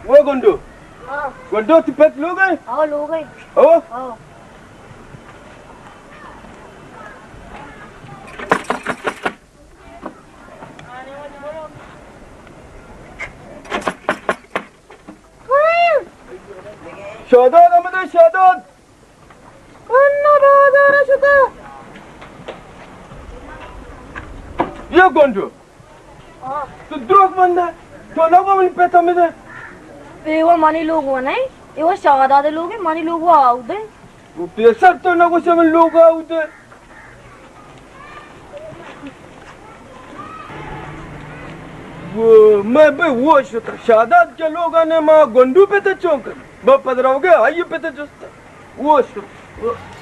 او گنڈو۔ ہاں۔ گنڈو، تئی پت لوگ ءَ؟ ہاں، لوگ ءَ۔ او؟ ہاں۔ شاداد آمدے، شاداد۔ اناں بازار ءَ شتہ۔ اے گونڈو۔ ہاں۔ تو دروگ بندے۔ تو نہ گو منی پت آمدے۔ اے وَ منی لوگ وَ نہ اِنت۔ اے وَ شاداد ءِ لوگ اِنت، منی لوگ وَ آؤدے۔ او پیسر تو نہ گوشے منی لوگ آؤدے۔ او، مئے بے وش شتہ۔ شاداد کہ لوگ ءَ نہ اِنت، ما گونڈو پت ءَ چون کنیں؟ ما پد روگ ءَ آئی پت ءَ جست۔ وش شتہ۔